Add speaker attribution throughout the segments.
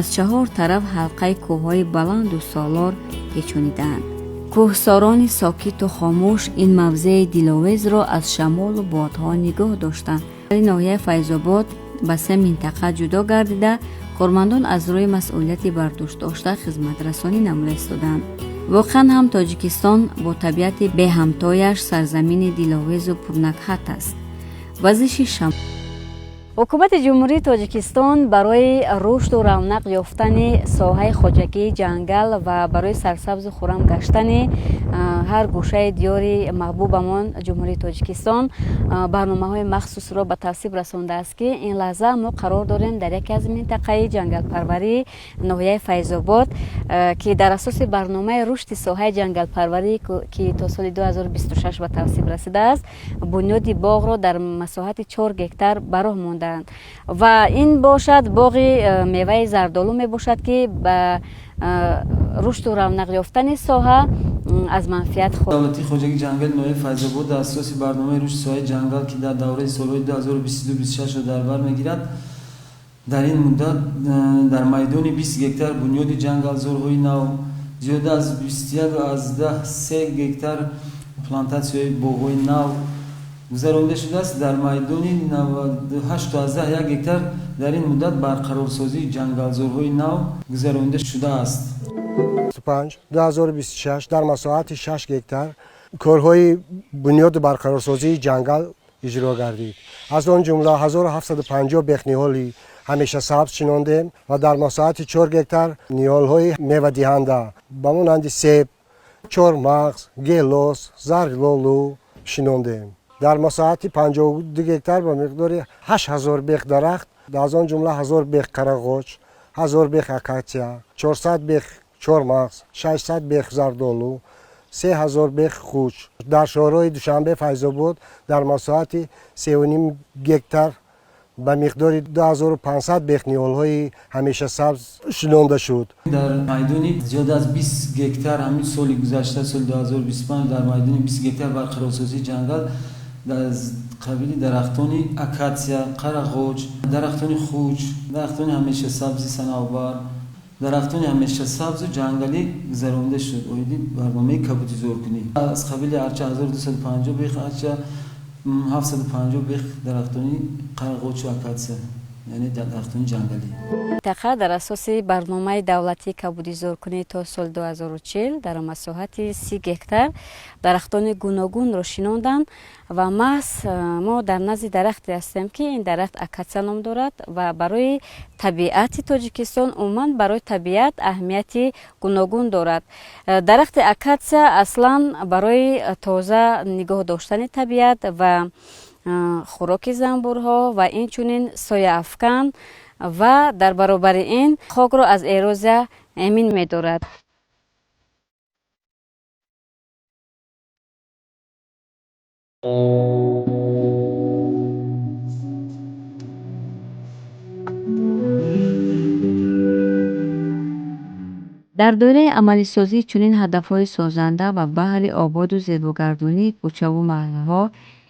Speaker 1: Аз чаҳор тараф ҳалқаи кӯҳҳои баланду солор печонидаанд. Кӯҳсорони сокиту хомӯш ин мавзеи диловезро аз шамолу бодҳо нигоҳ доштанд. Ноҳияи Файзобод ба се минтақа ҷудо гардида, кормандон аз рӯи масъулияти бардӯшдошта хизматрасонӣ намуда истоданд. Воқеан ҳам Тоҷикистон бо табиати беҳамтояш сарзамини диловезу пурнакҳат аст. Вазиши шам
Speaker 2: Ҳукумати Ҷумҳурии Тоҷикистон барои рушду равнақ ёфтани соҳаи хоҷагии ҷангал ва барои сарсабзу хуррам гаштани ҳар гӯшаи диёри маҳбубамон Ҷумҳурии Тоҷикистон барномаҳои махсусро ба тавсиб расондааст, ки ин лаҳза мо қарор дорем дар яке аз минтақаи ҷангалпарварии ноҳияи Файзобод, ки дар асоси барномаи рушди соҳаи ҷангалпарварӣ, ки то соли 2026 ба тавсиб расидааст, бунёди боғро дар масоҳати 4 гектар ба роҳ мондаанд. Ва ин бошад боғи меваи зардолу мебошад, ки ба рушду равнақ ёфтани соҳа аз манфиат.
Speaker 3: Давлатии хоҷагии ҷангали ноҳияи Файзобод дар асоси барномаи рушди соҳаи ҷангал, ки дар давраи солҳои 2022-26 дар бар мегирад, дар ин муддат дар майдони 20 гектар бунёди ҷангалзорҳои нав, зиёда аз 21,3 гектар плантатсияҳои боғҳои нав гузаронида шудааст. Дар майдони 98,1 гектар дар ин муддат барқарорсозии ҷангалзорҳои нав гузаронида шудааст.
Speaker 4: 5 2026 дар масоҳати 6 гектар корҳои бунёду барқарорсозии ҷангал иҷро гардид. Аз он ҷумла 1750 бех ниҳоли ҳамешасабз шинондем ва дар масоҳати 4 гектар ниҳолҳои мевадиҳанда ба монанди себ, чормағз, гелос, зарлолу шинондем. Дар масоҳати 52 гектар ба миқдори 8000 бех дарахт, аз он ҷумла 1000 бех қарағоч, 1000 бех акатсия, 400 бех чормағз, 600 бех зардолу, 3000 бех хуч. Дар шоҳроҳи Душанбе Файзобод дар масоҳати 3,5 гектар ба миқдори 2500 бех ниҳолҳои ҳамешасабз шинонда шуд.
Speaker 3: Дар майдони зиёда аз 20 гектар ҳамин соли гузашта, соли 2025, дар майдони 20 гектар барқарорсозии ҷангал аз қабили дарахтони акатсия, қарағоч, дарахтони хуч, дарахтони ҳамешасабзи санавбар, дарахтони ҳамешасабзу ҷангалӣ гузаронида шуд. Оиди барномаи кабудизоркунӣ аз қабили арча 1250 бех арча, 750 бех дарахтони қарағочу акатсия, яъне дарахтони ҷангалӣ.
Speaker 2: Минтақа дар асоси барномаи давлатии кабудизоркунӣ то соли 2040 дар масоҳати 30 гектар дарахтони гуногунро шинонданд ва маҳз мо дар назди дарахте ҳастем, ки ин дарахт акатсия ном дорад ва барои табиати Тоҷикистон, умуман барои табиат аҳамияти гуногун дорад. Дарахти акатсия аслан барои тоза нигоҳ доштани табиат ва хӯроки занбурҳо ва инчунин сояафкан ва дар баробари ин хокро аз эрозия эмин медорад.
Speaker 1: Дар доираи амалисозии чунин ҳадафҳои созанда ва баҳри ободу зебогардонии кӯчаву маҳаллаҳо,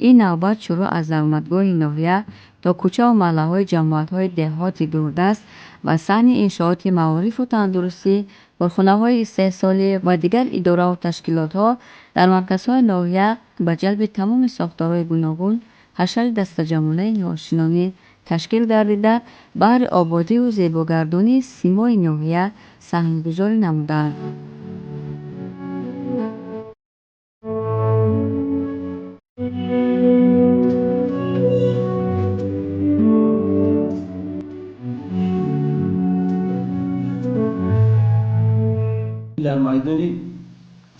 Speaker 1: ин навбат шурӯъ аз даромадгоҳи ноҳия то кӯчаву маҳаллаҳои ҷамоатҳои деҳоти дурдаст ва саҳни иншооти маорифу тандурустӣ, корхонаҳои истеҳсолӣ ва дигар идораву ташкилотҳо дар марказҳои ноҳия ба ҷалби тамоми сохторҳои гуногун ҳашари дастаҷамъонаи ниҳолшинонӣ ташкил гардида, баҳри ободиву зебогардонии симои ноҳия саҳмгузорӣ намуданд.
Speaker 3: Дар майдони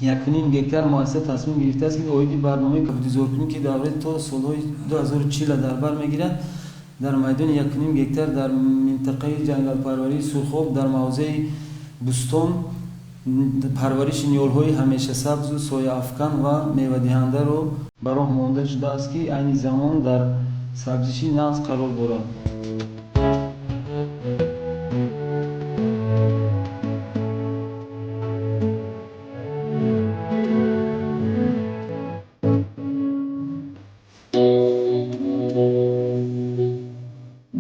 Speaker 3: 1,5 гектар муассиса тасмим гирифтааст, ки оиди барномаи кабудизоркунӣ, ки давраи то солҳои 2040 дар бар мегирад, дар майдони 1,5 гектар дар минтақаи ҷангалпарварии Сурхоб дар мавзеи Бӯстон парвариши ниҳолҳои ҳамешасабзу сояафкан ва мевадиҳандаро ба роҳ монда шудааст, ки айни замон дар сабзиши нағз қарор дорад.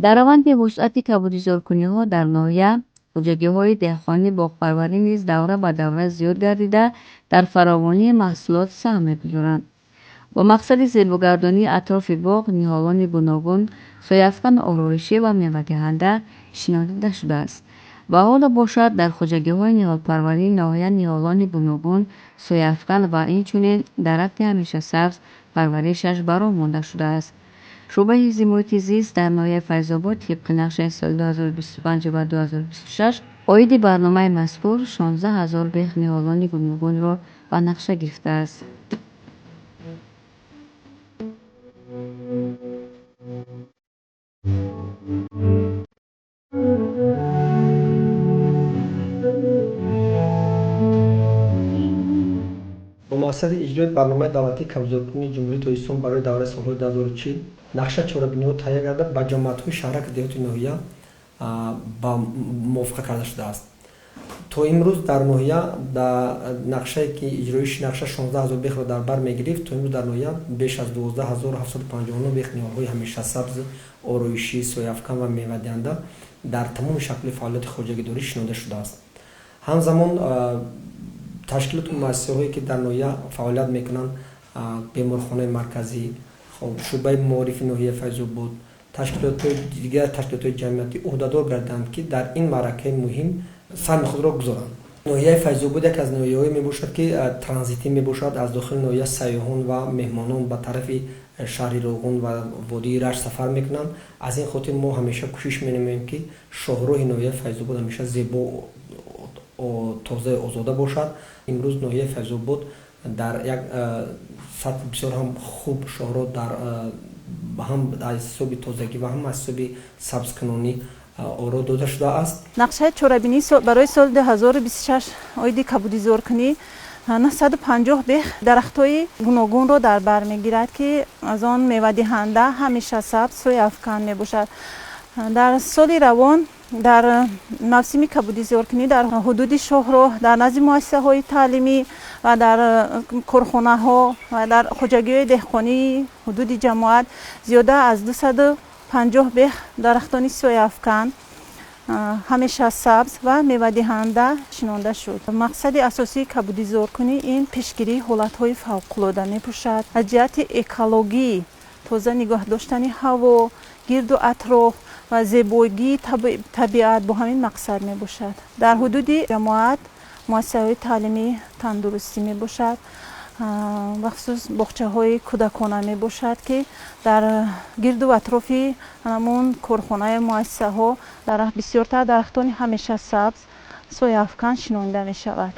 Speaker 1: Дар раванди вусъати кабудизоркуниҳо дар ноҳия Хоҷагиҳои деҳқонӣ боғпарварӣ низ давра ба давра зиёд гардида, дар фаровонии маҳсулот саҳм мегузоранд. Бо мақсади зебогардонии атрофи боғ ниҳолони гуногун, сояафкану ороишӣ ва мевадиҳанда шинонида шудааст. Ва ҳоло бошад, дар хоҷагиҳои ниҳолпарварии ноҳия ниҳолони гуногун, сояафкан ва инчунин дарахти ҳамешасабз парваришаш ба роҳ монда шудааст. Шӯъбаи ҳифзи муҳити зист дар ноҳияи Файзобод тибқи нақшаи соли 2025 ва 2026 оиди барномаи мазкур 16 ҳазор бех ниҳолони гуногунро ба нақша гирифтааст.
Speaker 5: Бо мақсади иҷрои барномаи давлатии кабудизоркунии Ҷумҳурии Тоҷикистон барои давраи солҳои 2040 нақша чорабиниҳо таҳия карда ба ҷамоатҳои шаҳраку деҳоти ноҳия ба мувофиқа карда шудааст. То имрӯз дар ноҳия дар нақшае ки иҷроиши нақша 16 ҳазор бехро дар бар мегирифт, то имрӯз дар ноҳия беш аз 12759 бех ниҳолҳои ҳамешасабз, ороишӣ, сояафкан ва мевадиҳанда дар тамоми шакли фаъолияти хоҷагидорӣ шинонда шудааст. Ҳамзамон ташкилоту муассисаҳое ки дар ноҳия фаъолият мекунанд, беморхонаи марказӣ, шӯъбаи маорифи ноҳияи Файзобод, ташкилотҳои дигар ташкилотҳои ҷамъиятӣ ӯҳдадор гардиданд, ки дар ин маъракаи муҳим саҳми худро гузоранд. Ноҳияи Файзобод яке аз ноҳияҳое мебошад, ки транзитӣ мебошад. Аз дохили ноҳия сайёҳон ва меҳмонон ба тарафи шаҳри Роғун ва водии Рашт сафар мекунанд. Аз ин хотир мо ҳамеша кӯшиш менамоем, ки шоҳроҳи ноҳияи Файзобод ҳамеша зебо, тозаю озода бошад. Имрӯз ноҳияи Файзобод дар як сатҳи бисёр ҳам хуб шоҳроҳ дар ҳам аз ҳисоби тозагӣ ва ҳам аз ҳисоби сабзкунонӣ оро дода шудааст.
Speaker 6: Нақшаи чорабинӣ барои соли 2026 оиди кабудизоркунӣ 950 бех дарахтҳои гуногунро дар бар мегирад, ки аз он мевадиҳанда, ҳамешасабз, сояафкан мебошад. Дар соли равон дар мавсими кабудизоркунӣ дар ҳудуди шоҳроҳ, дар назди муассисаҳои таълимӣ ва дар корхонаҳо ва дар хоҷагиҳои деҳқонии ҳудуди ҷамоат зиёда аз 250 бех дарахтони сояафкан, ҳамешасабз ва мевадиҳанда шинонда шуд. Мақсади асосии кабудизоркунӣ ин пешгирии ҳолатҳои фавқулода мебошад. Аз ҷиҳати экологӣ тоза нигоҳ доштани ҳаво, гирду атроф ва зебогии табиат бо ҳамин мақсад мебошад. Дар ҳудуди ҷамоат муассисаҳои таълимӣ, тандурустӣ мебошад, бахусус боғчаҳои кӯдакона мебошад, ки дар гирду атрофи ҳамон корхонаи муассисаҳо бисёртар дарахтони ҳамешасабз, сояафкан шинонида мешавад.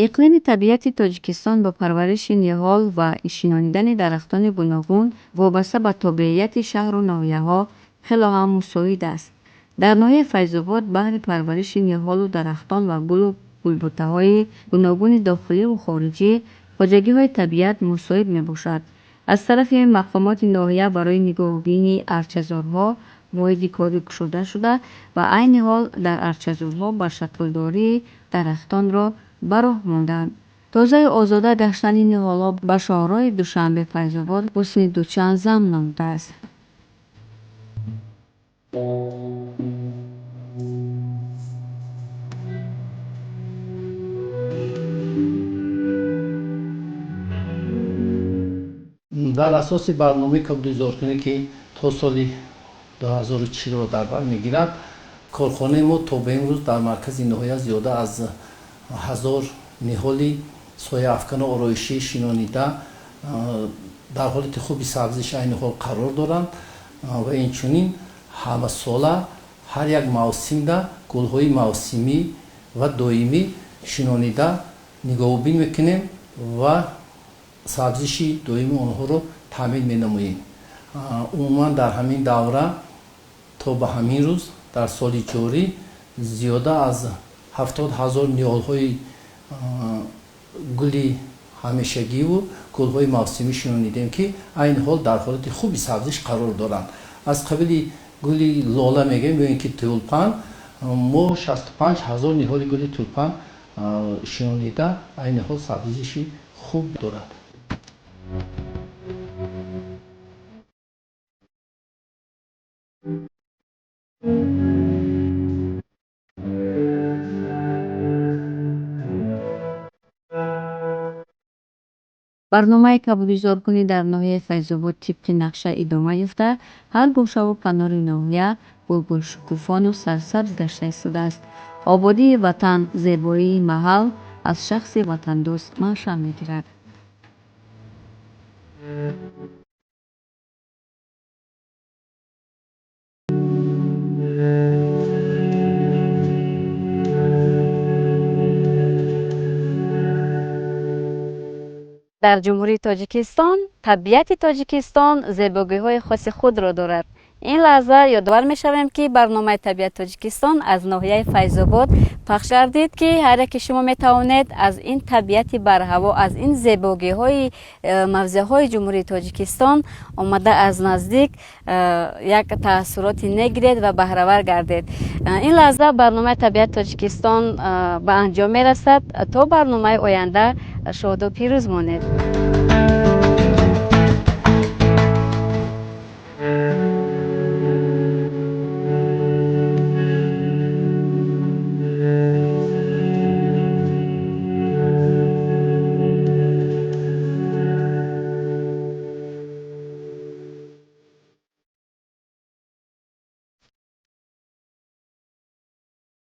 Speaker 1: Иқлими табиати Тоҷикистон бо парвариши ниҳол ва шинонидани дарахтони гуногун вобаста ба тобеияти шаҳру ноҳияҳо хело ҳам мусоид аст. Дар ноҳияи Файзобод баҳри парвариши ниҳолу дарахтон ва гулу гулбутаҳои гуногуни дохиливу хориҷӣ хоҷагиҳои табиат мусоид мебошад. Аз тарафи мақомоти ноҳия барои нигоҳубини арчазорҳо воҳиди корӣ кушода шуда ва айни ҳол дар арчазорҳо ба шаклдории дарахтонро ба роҳ мондаанд. Тозаю озода гаштани ниҳолҳо ба шоҳроҳи Душанбе Файзобод ҳусни дучанд зам намудааст.
Speaker 7: Дар асоси барномаи кабудизоркунӣ, ки то соли 2040-ро дар бар мегирад, корхонаи мо то ба имрӯз дар маркази ноҳия зиёда аз 1000 ниҳоли сояафкану ороишӣ шинонида дар ҳолати хуби сабзиш айни ҳол қарор доранд ва инчунин ҳамасола ҳар як мавсимда гулҳои мавсимӣ ва доимӣ шинонида нигоҳубин мекунем ва сабзиши доимии онҳоро таъмин менамоем. Умуман дар ҳамин давра то ба ҳамин рӯз дар соли ҷорӣ зиёда аз 70 ҳазор ниҳолҳои гули ҳамешагиву гулҳои мавсимӣ шинонидем, ки айни ҳол дар ҳолати хуби сабзиш қарор доранд. Аз қабили гули лола мегӯем ё ин ки тюльпан, мо 65 ҳазор ниҳоли гули тюльпан шинонида, айни ҳол сабзиши хуб дорад.
Speaker 1: Барномаи кабудизоркунӣ дар ноҳияи Файзобод тибқи нақша идома ёфта, ҳар гӯшаву канори ноҳия гулгулшукуфону сарсабз гашта истодааст. Ободии ватан, зебоии маҳал аз шахси ватандӯст маншаъ мегирад.
Speaker 2: Дар Ҷумҳурии Тоҷикистон табиати Тоҷикистон зебогиҳои хоси худро дорад. Ин лаҳза ёдовар мешавем, ки барномаи Табиати Тоҷикистон аз ноҳияи Файзобод пахш гардид, ки ҳар яке шумо метавонед аз ин табиати барҳаво, аз ин зебогиҳои мавзеъҳои Ҷумҳурии Тоҷикистон омада аз наздик як таассуроти негиред ва баҳравар гардед. Ин лаҳза барномаи Табиати Тоҷикистон ба анҷом мерасад. То барномаи оянда шоду пирӯз монед.